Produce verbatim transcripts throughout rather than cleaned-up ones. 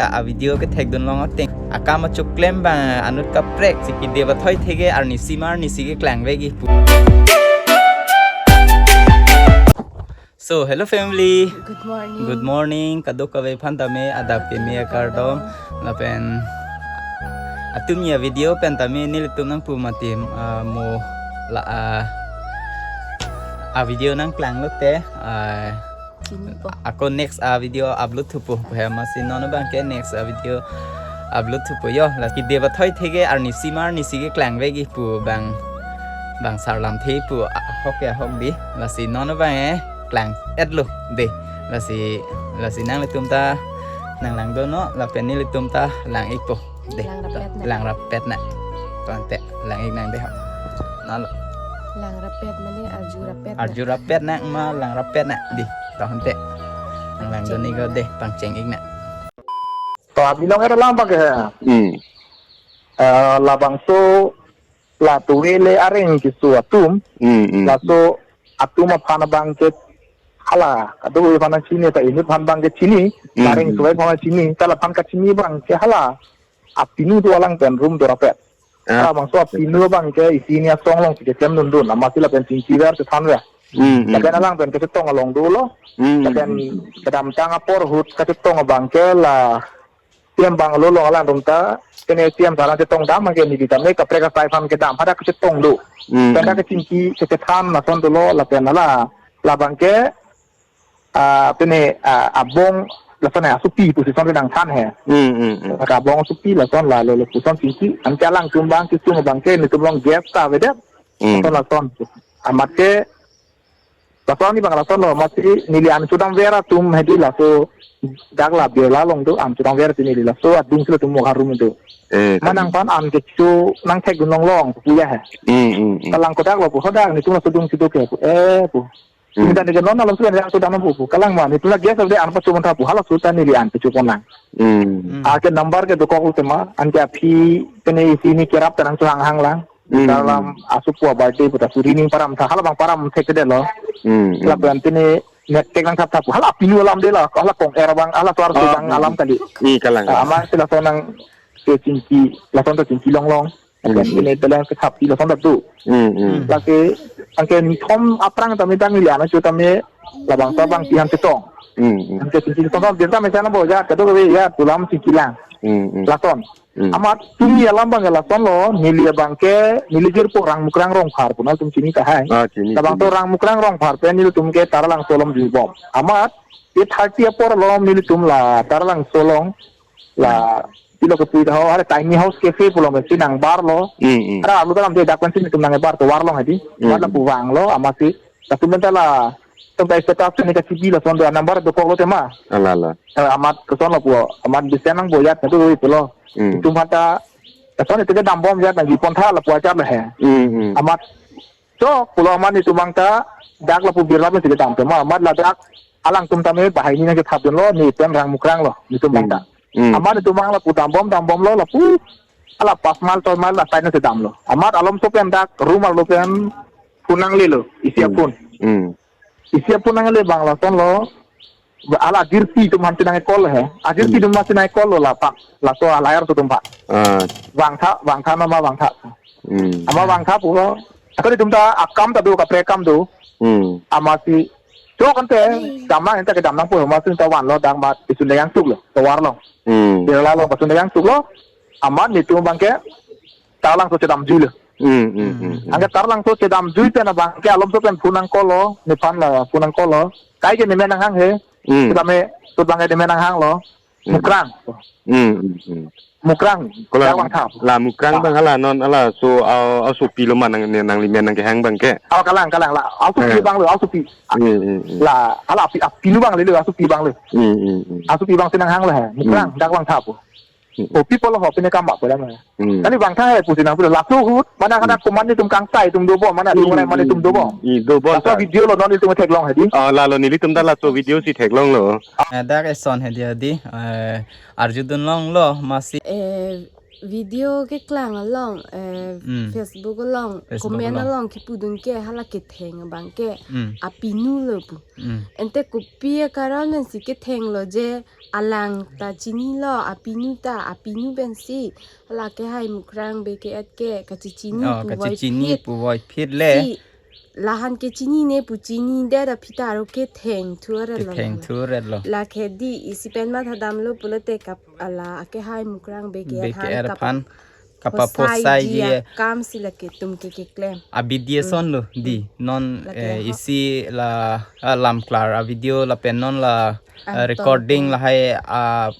A video kethekdun long ateng, akam achoklem abang anut kaprek si kede bathoi thege arnisi ma arnisi keklangvek-ik pu. So, hello family. Good morning. Good morning. Kadokave aphan tame adap keme akardom. Lapen atum ya video pen tame nelitum nangpu mati, ah, mo la, ah, a video nangklang lote, ah, Chinipo. Ako next a video upload thupo. Pu he amatsi non abangke next a video upload thupo yo. La kede bathoi thege arnisi ma arnisi keklangvek-ik pu abang, abang sarlamthe pu ahok ya ahok di. Lasi non abang e klang-etlo de. Lasi, lasi nanglitum ta nanglangdunnon lapen nelitum ta lang-ikpo de. Lang rapet nang. Lang rapet nang. Tangte lang-ik nang de ho. Nalo. Lang rapet mane arju rapet nang. Arju rapet nang ma lang rapet nang di. Tangte. Nanglangdun-ik ko de, pangcheng-ik nang. To abi long era lam abangke he. Hmm. Eh, labangso la tuwe le areng keso atum. Hmm, hmm. Laso atum aphan abangke hala, kadokave aphan chini, ta inut aphan abangke chini, Hmm. areng tuwe aphan chini, ta laphan kachini abangke hala apinu do alang pen room do rapet. Ah. Hala bangso apinu abangke isi hini asong along si keklemdundun, amatsi lapen chingki ver chethan ver. Hmm, hmm. Lapen alang pen kachetong along dolo. Hmm, Lapen hmm. kedamtang apor ahut kachetong abangke la C M bungalow along alang atum ta, kene C M sarang chetongdam abangke neli tame kaprek asai aphan kedam hadak kachetong do. Hmm. Pen dak kachingki kachethan lason dolo lapen hala, labangke, ah, pine, ah, abong lason he asopi pusi son kedang than he. Hmm, hmm, hmm. Ka abong asopi lason la lele puson chingki, anke alangtum abang kisung abangke nelitum along gas ta avedet. Hmm. Lason lason. Amatke lason ni abang lasonlo, amatsi neli an chodam ver atum hedi laso dak la Birla along do, an chodam ver si neli laso adung si latum mo harum do. Eh, Manang kami. pan an kecho nangthekdun longlong pu ya he. Hmm, hmm, hmm. Kalang kodak lo pu hadak nelitum laso adung si do ke pu. Eh, pu. Hmm. Minta ni ke non alam sudah yang sudah nampu pu. Kalang ma, nelitum la gas de an pacho mantha pu. Hala sultan neli an pacho pon lang. Hmm. Hmm. Anke number ke dokok tema, anke aphi pine isi hini kerap terang chuhang hang lang. Hmm. Dalam asopo birthday puta suri ning param tha, hala abang param thekdetlo. Hmm, hmm. Lapen pine nek tek lang thap thap, hala apinu alam de la, hala kong-er abang, hala tovar Ah, abang hmm. alam kali. Ni kalang. Ah, amatsi lason nang kechingki, lason ta chingki longlong. Lapen Hmm. pine telang kethap si lason ta do. Hmm, hmm. Lake, anke nithom aphrang tame tame le ana cho tame labangso abang si han chetong. Hmm, hmm. Anke chingki chetong, dia tame sana bo ya, kadokave ya, pu alam chingki lang. Hmm, hmm. Lason. Hmm. Amat tumi alam abang lasonlo, neli abangke, neli jirpo Rangmukrang Rongphar pu nangtum chini tahai. Ah, chini, Labangso chini. Rangmukrang Rongphar pen nelitum ke Taralangso along juibom. Amat, ye thirty apor along nelitum la Taralangso along, la, Hmm. pilo kepui taho, ada tiny house cafe pulo mesti nangbarlo. Hmm, hmm. Ada alu dalam dia dak pensi nelitum nangbar tovar along hedi. Hmm. Amat lapu vanglo, amatsi, latum menta la, tempat status ni kachibi lason do number dokoklo tema. Ala, ala. Eh, amat kosonlo pu, amat bisa nang boyat na tu pulo. Hmm. Itum hata, lason itu ke dambom jat nangji pon tha lapu ajar le he. Hmm, hmm. Amat chok pulo amat nelitum abang ta, dak lapu Birla pen si kedam tema, amat ladak alangtum tame bahai ni nangkethapdunlo, ne pen Rangmukrang lo, nelitum abang ta. Hmm. Hmm. Amat nelitum abang lapu dambom, dambomlo, lapu, hala pas mile, choi mile la side nangsi damlo. Amat alomso pen dak, room arlo pen, phone nanglelo, isi Hmm. aphone. Hmm. Isi aphone nangle abang lasonlo, hala ajirpi atum aphan si nang-call he. Ajirpi Hmm. atum aphan si nang-call lo la pak. Laso alayar atum pak. Ah. Vangtha, vangtha nama vangtha. Hmm. Ama vangtha pulo. Ako nelitum ta akam ta do, kaprek akam do. Hmm. Amatsi. Chok ante, dam nang anta kedam nangpo, amatsi ta vanlo dak amat isun dayang suklo, tovar along. Hmm. Birla along pasun dayang suklo. Amat nelitum abangke, Taralangso chedamjuilo. Hmm, hmm, hmm, hmm. Anke Taralangso chedamjui pen abangke alomso pen phone nang-call lo, nephan la phone nang-call lo. Kaike nemen nanghang he. Hmm. Kedam he, tu abangke nemen nanghanglo. Hmm. Mukrang. Hmm, hmm, hmm. Mukrang, Kolang, dak vangtha. La Mukrang Ah. abang hala non hala so a, asopi lo ma nang, nanglimen nangkehang abangke. Oh, kalang, kalang la. Asopi Eh. abang lo, asopi. Hmm, hmm, hmm. La, hala api, apinu abang lelo, asopi abang lo. Hmm, hmm, hmm. Asopi abang si nanghanglo he. Mukrang, Hmm. dak vangtha pu. Hmm. Oh, people ho pine kam ma pu dam he. Hmm. Kali vangtha he pusi nang pulo laso ahut, mana kada Hmm. komat nelitum kangsai atum dobom, mana Hmm, atum mana hmm, atum dobom. hmm, dobom Laso ta. video lo non nelitum theklong hedi. Ah, lalo nelitum ta laso video si theklonglo. Ah, dak eson hedi hedi, eh, arjudun longlo, amatsi. Eh, video keklang along, eh, Hmm. Facebook along, Facebook comment along. along kipudun ke hala ketheng abangke Hmm. apinu lo pu. Hmm. Ante kopi akaron pensi kethenglo je Alang ta chinilo, apinu ta, apinu pensi la kehai Mukrang Bey ke-et ke kachechini Oh, puvoiphit. Kachechini puvoiphit le. Si lahan kechinine pu chinidet aphi ta aro ketheng thuret lo. Ketheng thuret lo. Lake di isi pen mathadamlo pulote kap-, ala akehai Mukrang Bey ke-et Bey ke-et aphan kap-, aphan kapaphosai kapaphosai ji ji akam si lake tum ke keklem. Abidi ason lo di non, Lake eh, ho. Isi la, ah, lamklar avideo lapen non la, eh, Anton recording Pon. Lahai, ah,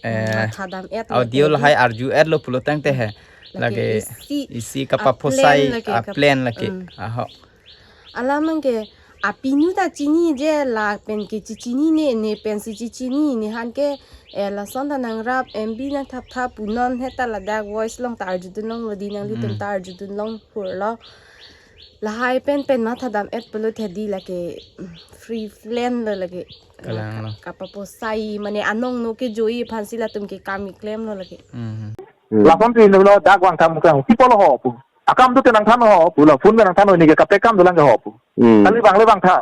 eh, Mathadam-et audio lake lahai di. Arju-et lo pulo tangte he. Lake Lake isi isi kapaphosai aplan lake kap-, aplan lake. Mm. Aho. Alam abang ke apinu ta chini je lapen ke chechinine, ne pensi chechini, ne han ke, eh, lason ta nangrap M B nangthapthap pu non he ta ladak voice along ta arjudun longlo di nanglitum Hmm. ta arjudun long hurlo. Lahai pen pen mathadam-et pulote di lake, mm, free plan lo lake. Kalang lo. Kapaphosai mane anong no kejoi aphansi latum ke kam keklem lo lake. Hmm. Hmm. Lason si no dak vangtha Mukrang. Pi apotlo ho pu. Akam dote nangthan ho pu la phone pen nangthan ho, neke kaprek akam dolang ke ho pu. Hmm. Kali vangle vangtha.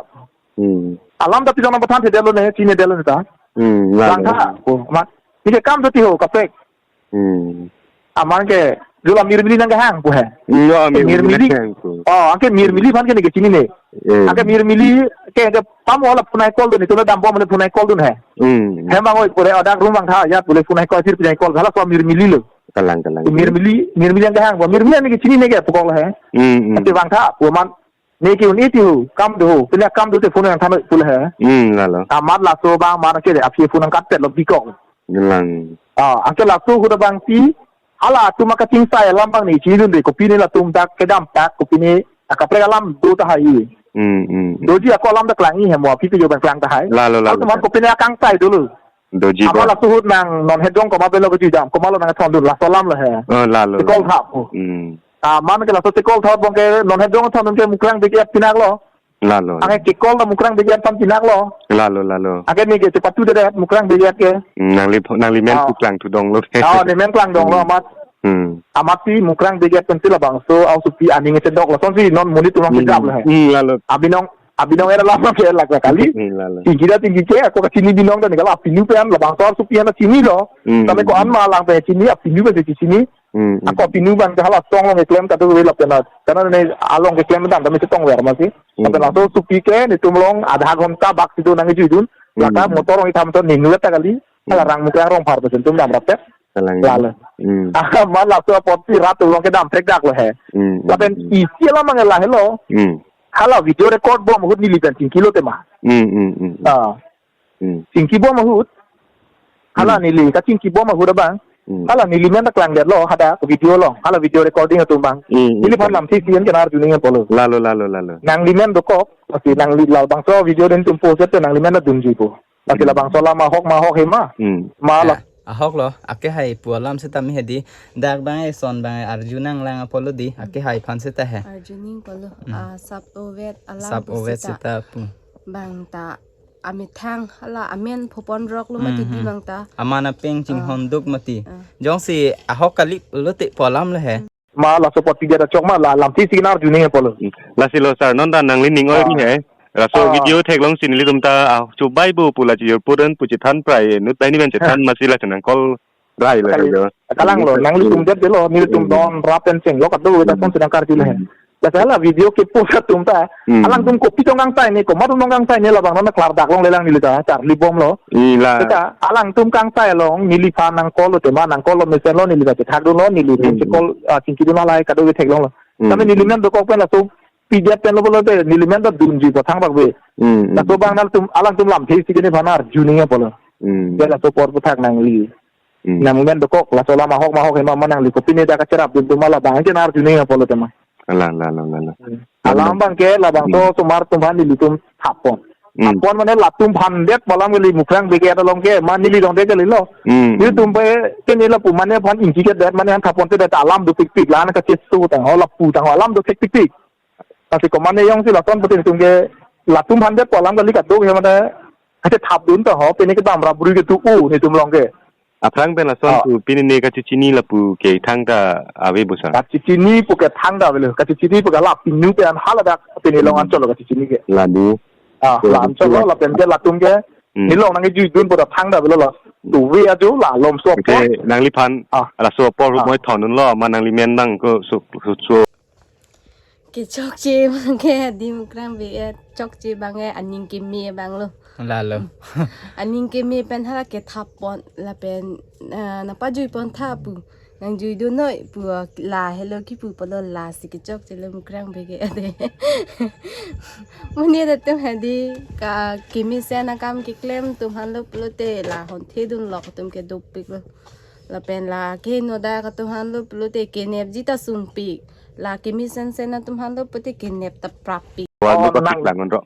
Hmm. Alam ta pijong nangpathan thedetlo ne, chinedetlo ne ta. Hmm, la, Vangtha la. Pu, ma. Neke akam dote ho, kaprek. Hmm. Aman ke, jula Mirmili nangkehang pu he. Hmm, yo, Mirmili Mirmili. nangkehang pu. Oh, anke Mirmili aphan ke neke chinine. Eh. Anke Mirmili ke, ke pamo la phone call dun, itu na dampo mane phone call dun he. Hmm. Hem abang oi, pura adak room vangtha, ya pura phone call, sir phone call, halaso Mirmili lo. Kalang, kalang. Mirmili, Mirmili nangkehang pu, Mirmili neke chinine ke pu kok he. Hmm, hmm. Ante vangtha pu aman, neke un-e ti ho, akam do ho, pine akam dote phone nangthan pu he. Hmm, lalo. Amat laso abang aman ke aphi phone nangkatpetlo pi kok. Kalang. Ah, anke laso ahut abang si, hala atum akachingsai alam abang ne chinidunde, kopine latum dak kedam tak, kopine akaprek alam do tahai. Hmm, hmm, hmm. Doji ako alam dak klang-i he mo, aphi ke jo abang klang tahai. Lalo, lalo. Atum an kopine akangsai dolo. Doji Amat bo. laso ahut nang non hedong komat pen lo kejui dam, komatlo nangthondun, laso alam lo he. Oh, lalo, Chekol lalo. thap pu. Hmm. Aman ke laso chekol thap abang ke non hedong thondun ke Mukrang Bey ke-et pinaklo. Lalo. Anke chekol ta Mukrang Bey ke-et aphan pinaklo. Lalo, lalo. Anke neke chepatudedet Mukrang Bey ke-et ke. Hmm, nangli pho-, nangli men Ah. pu klangthu donglo. Oh, ne men klang donglo Hmm. amat. Hmm. Amat si Mukrang Bey ke-et pensi labangso aosopi aning chedok lason si non monit atum along Hmm. kejap lo he. Hmm, lalo. Abinong, abinong era lama ke lak kali. Hmm, lalo. Tingki ta tingki ke, ako kachini binong ta neke la apinu pen labangso aosopi an ta chinilo. Hmm. Tame ko-an ma lang pen chini, apinu pen si chini. Hmm, hmm. Ako apinu abang ke hala asong along keklem kadokave lapen na. Karena ne along keklem dam tame chetongver masi. Hmm. Lapen laso aosopi ke netum along adha ghonta bak si do nangkejuidun. Hmm. Lata motor along itham to ninglet ta kali. Hmm. Hala rang Mukrang Rongphar pen si netum damrap tet. Kalang. Lalo. Hmm. Amat laso apot si rat along kedam prekdak lo he. Hmm, hmm, Lapen hmm. isi alam abang lahelo. Hmm. Hala video record bom ahut neli pen chingkilo tema. Hmm, hmm, hmm, hmm. Ah. Hmm. Chingki bom ahut. Hala Hmm. neli kachingki bom ahut abang. Hmm. Hala neli men ta klangdetlo hadak video along. Hala video recording atum abang. Hmm, hmm, Neliphan hmm. lamthe isi an ke nang-arjuning apotlo. Lalo, lalo, lalo. Nangli men dokok, lasi nangli labangso video netum post-et te nangli men ta dunji pu. Lasi Hmm. labangso alam ahok ma ahok he ma. Hmm. Ma la Ah, ahok lo, akehai pu alam seta mi hedi. Dak abang eson abang arju nanglang apotlo di, akehai aphan seta he. Arjuning apotlo, Hmm. ah, sap ovet alam Sap pu ovet seta. seta pu. Abang ta amethang hala amen phopon rok lo mati di Mhm. abang ta. Aman apeng chinghon Ah. duk mati. Ah. Jongsi ahok kali lote pu alam le he. Ma laso apot pidet achok ma la lamthe isi nang-arjuning apotlo. Lasi lo sir, non ta nangli ning oi Ah. ri he. Laso Ah. video theklong si nelitum ta, ah, chubai bo pu la chijor puran pu chethan prai nut bai ni pen chethan masi la chenang call rai lo Kali, he lo. kalang lo, nanglitum Hmm. det lo, nelitum Hmm. don rap pen chenglo kadokave ta Hmm. son chenang karju le he. Hmm. Lasi hala video kepost atum ta, Hmm. alangtum kopi tong kangsai ne, komat tong kangsai ne labang non klardak longle lang neli ta, charli bomlo. Ila. Seta, alangtum kangsai along, neliphan nang call lo tema, nang call lo mesen lo, neli ta chethak dunlo, neli Hmm. chekol, ah, chingki dun alai kadokave theklonglo. Hmm. Tame neli men dokok pen laso pidet pen lo pulote, neli men ta dunji pu thang bak be. Hmm. Laso abang nangtum, alangtum lamthe isi ke nephan arjuning apotlo. Hmm. Ya laso apor pu thak nangli. Hmm. Nang men dokok, laso alam ahok ma ahok he ma, ma nangli kopine dak kacherapdun atum ma labang ke nang-arjuning apotlo tema. Ala, ala, ala, ala. Hmm. Alam abang ke labangso Hmm. osomar atum aphan nelitum thappon. Hmm. Thappon mane latum aphan det pu alam kali Mukrang Bey ke-et along ke, ma neli dong de kalilo. Hmm. Nelitum pe ke ne lapu mane aphan ingki kedet mane aphan thappon te det alam dopikpik, la-an kacheso tangho, lapu tangho alam dothekpikpik. Lasi komatne jongsi lason pute netum ke latum aphan det pu alam kali kadokave mane kachethapdun tangho, pine kedam rap brui ke tu u netum along ke. Aphrang pen lason Ah. pu pine ne kachechini lapu ke thangta ave bo sir. Kachechini pu ke thangta avelo, kachechini pu ke la apinu pen haladak pine along Hmm. anchot lo kachechini ke. Ladu. Ah, Ladu. la anchot lo, lapen ke latum ke Hmm. Nilong nangkejuidun pu ta thangta avelo lo. Tuve ajo la alomso apor. Ante nangliphan Ah. laso apor Ah. moi thondunlo, ma nangli men nang ko su su su. Kechokche abangke adim krang be, eh, chokche abangke aning keme abang lo. Lalo. Aning keme pen hala kethap pon lapen, ah, nangpajui pon tha pu. Nangjuidun noi pu, ah, la helo kipu pulo, lasi kechokche lo mukrang abangke ade. Monit atum hedi ka kemesen akam keklem atum aphan lo pulote la honthedun lok atum ke dopik lo. Lapen la keheno adak atum aphan lo pulote kenepji ta sungpik. La kemesen sen atum aphan lo pulote kenep ta prappik. Wa Oh, lupa nang- kiklang onro.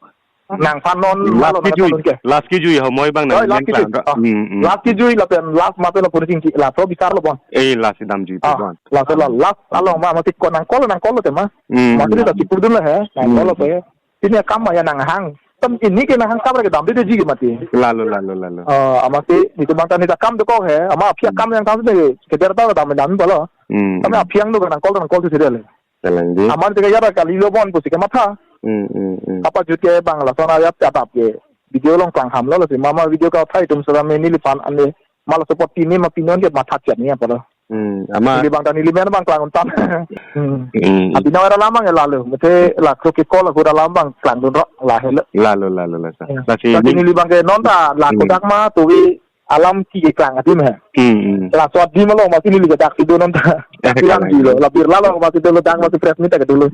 Nangphan non Last malo nang kejui. Phan ke. Last kejui ho moi abang Oi, nang last kejui. Klang ro. Ah. Hmm, hmm. Last kejui lapen last mate lo puri singki la to bisar lo bon. Eh, last damjui Ah, bon. Last lo last along ma mati ko nangkol nangkol lo tema. Hmm. Mati ta chipudun lo he. Nangkol lo Hmm. pe. Pini akam ya nanghang. Tem pini ke nanghang kam ke damde ji ke mati. Lalo, lalo, lalo. Ah, amati nitum abang ta neta kam dokok he. Ama aphi Hmm. akam nangthan de. Keder ta dam dam pulo. Hmm. Kami aphi ang do nangkol nangkol tu sida le. Kalang di. Amat tiga ya kali lo bon pusi kematha. Hmm, hmm, hmm. Apa jut ke abang lason ayat chatap ke. Video along klang ham lo si mama video kethai atum sera me neliphan ane. Mala support pini ma pinon ke matha chat ni apa lo. Hmm, ama. Neli abang ta neli men abang klang untan. Hmm. Hmm. Abi nang era lamang ya lalo. Mete la kro ke call aku dalam abang klangdun ro la helo. Lalo, lalo, lalo. Ya. Lasi Tapi ni neli abang ke non ta la Hmm. kodak ma tuwi alam ki ke klang adim he. Hmm, hmm. Laso adim along masi neli ke dak si do non ta. Eh, Bilang kalang. Di lo. La birla lo masi dolo dak masi press meet ke dolo.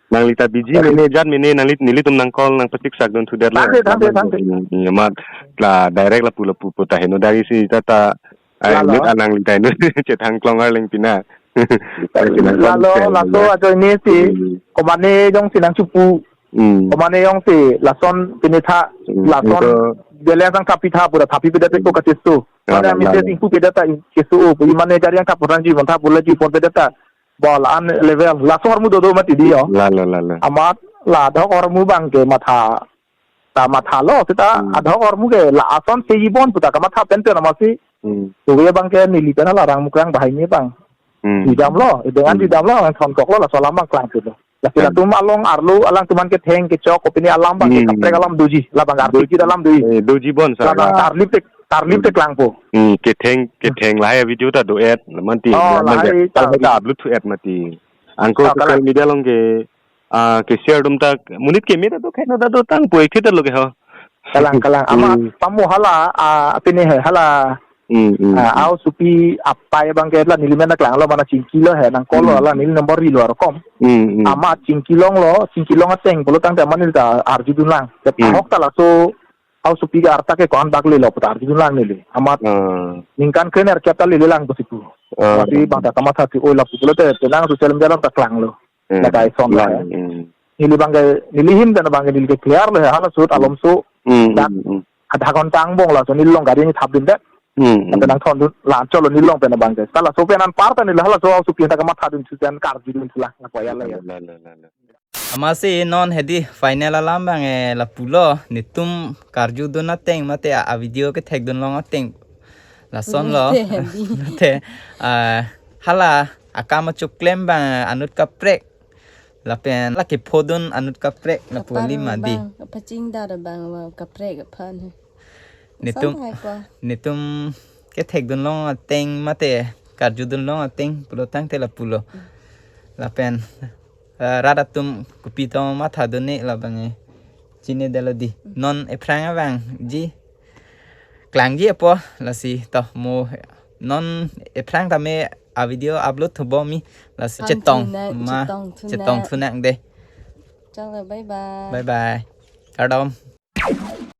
Nangli ta busy mene jan mene nangli nelitum nangkol nangpasik sakdun thudet lo. Thank you, thank you, thank you. Hmm, hmm, amat la direct lapu lapu pu ta heno dari si ta ta Ai, Lalo. Inut anang lintai inut chethang klong arleng pina. Lalo, laso ajoine si, Hmm. komane jongsi nangchipu. Hmm. Komane jongsi, lason pini tha, Hmm. lason Ito. Beleng sang thapi tha pura thapi pedet ko kachesu. Ah, Mane ami lalo. Se singpu pedet ta kesu. Pu mane gari angkap orang ji, mantha pula ji, phone pedet ta. Bol an level. Laso ahormu dodo mati di yo. Lalo, lalo. Amat, la adhok ahormu abang ke matha. Ta matha lo, seta Hmm. adhok ahormu ke la ason se ibon puta kamatha pen pen amasi. Hmm. Tuwe abang ke neli pen hala rang mukrang bahai ni abang. Hmm. Jidam lo, dengan Hmm. jidam lo, thon kok lo, laso alam abang klang pulo. Lasi Hmm. latum along arlo, alangtum an ketheng kechok, kopine alam abang ke Hmm. kaprek alam doji, labang arti Doji. Kita alam doji. Eh, doji bon sa. Labang karlip tek, karlip tek Hmm. klangpo. Hmm, ketheng, ketheng lahai video ta do-et, manti. Oh, Manti. Lahai ta. Lahai ta upload thu-et mati. Angko Oh, social kalang. Media along ke Ah, ke share dum ta monit keme ta do khai no ta do tang poi khete lo ke ho. Kalang, kalang. Ama Hmm. pamu hala, ah, apine he, hala, Hmm, hmm, ah, hmm. Aosupi apai abang ke la neli men na klang lo mana chingki lo he, nangkol lo Hmm. la neli number ri lo arokom. Hmm, hmm. Ama chingki long lo, chingki long ateng pulo tangte ama neli ta arjudun lang. Te Hmm. ahok ta laso Aosupi ke arta ke ko-an bak lelo puta arjudun lang neli. Amat Ah. ningkan krenerkep ta lele lang pusi pu. Ah. Masi abang ta kamatha si oi lapu pulote, tenang social media along ta klang lo. Hmm. Lagai son Lang, la. Hmm. Neli abang ke, neli ahin pen abang ke neli ke clear lo he, hala sut alom so. Hmm, Dak hmm, hmm. adha ghonta angbong laso neli along gari ni thapdun det. Hmm, hmm. Ante nangthondun, la cholo neli along pen abang ke. Hala so pen anparta neli hala so Aosupi ta kamathadun thu jan karjudun thu la. Lapu ya la ya. La, la, la, la. Amasi non hedi final alam abang, eh, lapulo, netum karjudun ateng mate a, a video kethekdun long ateng. Lason lo. Mate hedi. Mate, ah, hala akam achuklem abang anut kaprek. Lapen la kephodun anut kaprek lapu Apar alim madi. Abang, apachingdar abang, wa kaprek aphan he. Netum, San hai ko. Netum kethekdun long ateng mate karjudun long ateng pulo tangte lapulo. Hmm. Lapen, eh, rat atum kopi tong mathadun ne labang e. Chinine det lo di. Hmm. Non ephrang abang ji. Klangji apo lasi to mo non ephrang tame a video upload thubom mi lasi An chetong thunak, ma chetong thunak. Chetong thunak de. Chalo, bye bye. Bye bye. Kardom.